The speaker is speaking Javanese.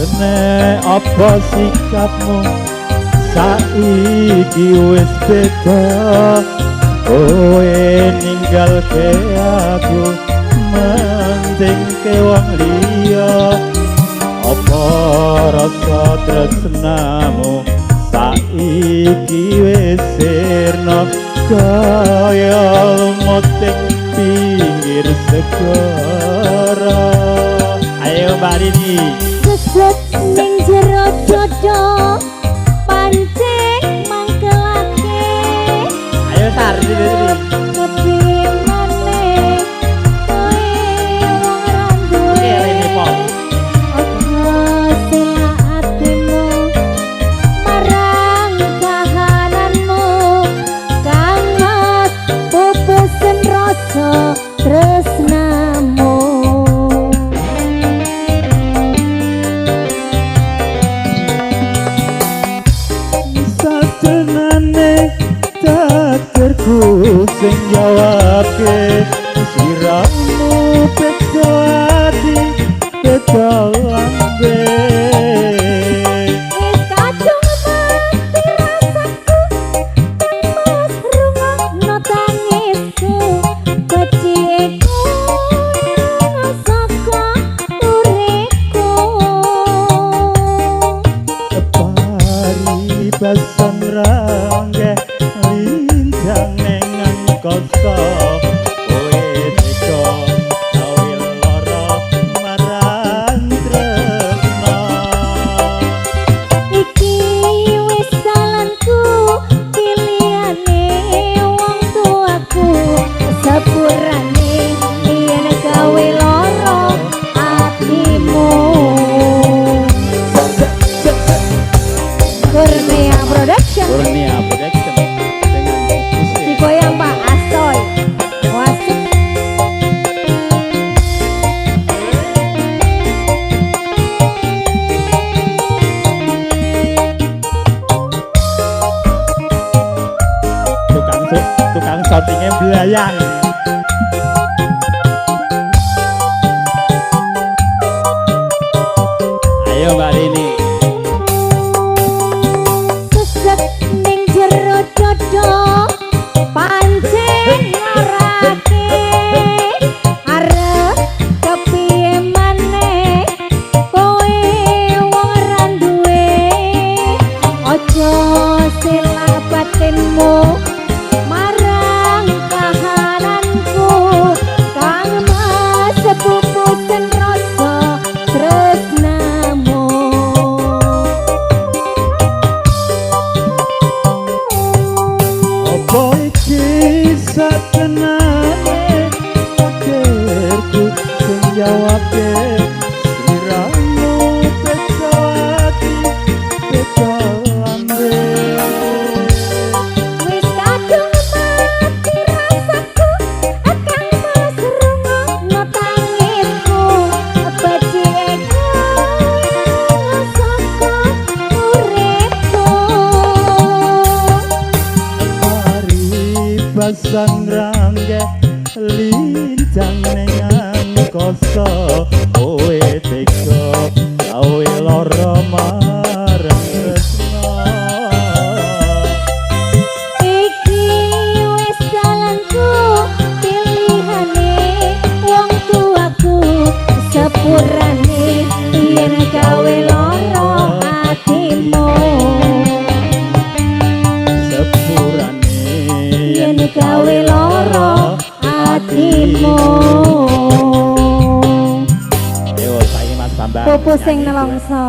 Kene apa sikapmu saiki wis beda, kowe ninggalke aku mentingke wong liya. Apa rasa tresnamu saiki wis sirna kaya lumut ing pinggir segara. Ayo Mbak Rini. Sesek ning jero dodo pancen mangkelake. Ayo Sar, Rini. Kepiye maneh kowe wong ra duwe. Rene Pop. Aja selak atimu marang kahananmu, kang Mas pupusen rasa tresnamu. Sajenane takdirku sing jawabke, siramu beda ati beda lambe. Wis kadung mati rasaku, kang Mas rungokno tangisku, becike kowe saka uripku. Paribasan rangge lincang ning angkasa, kowe tega gawe lara marang tresna. Iki wis dalanku, pilihane wong tuaku, sepurane yen gawe lara atimu. Kurnia Production. Kurnia Production dengan musik digoyang Pak Asoy. Wasik. Tukang syutingnya belayang. Ayo Mbak Rini. Sesek ning jero dodo pancen ngorake, arep kepiye maneh kowe wong ra duwe. Aja selak batinmu marang kahananku, kang Mas pupusen rasa tresnamu. Apa iki satenane takdirku sing jawabke, sliramu beda ati beda lambe. Wis kadung mati rasaku, kang Mas rungokno tangisku, becike kowe saka uripku. Paribasan rangge lincang ning angkasa, kowe tega gawe lara marang tresna. Iki wis dalanku, pilihane wong tuaku, sepurane yen gawe lara atimu. Sepurane yen gawe lara atimu. Ayo saiki Mas Bambang. Pupu sing nyanyi nelongso.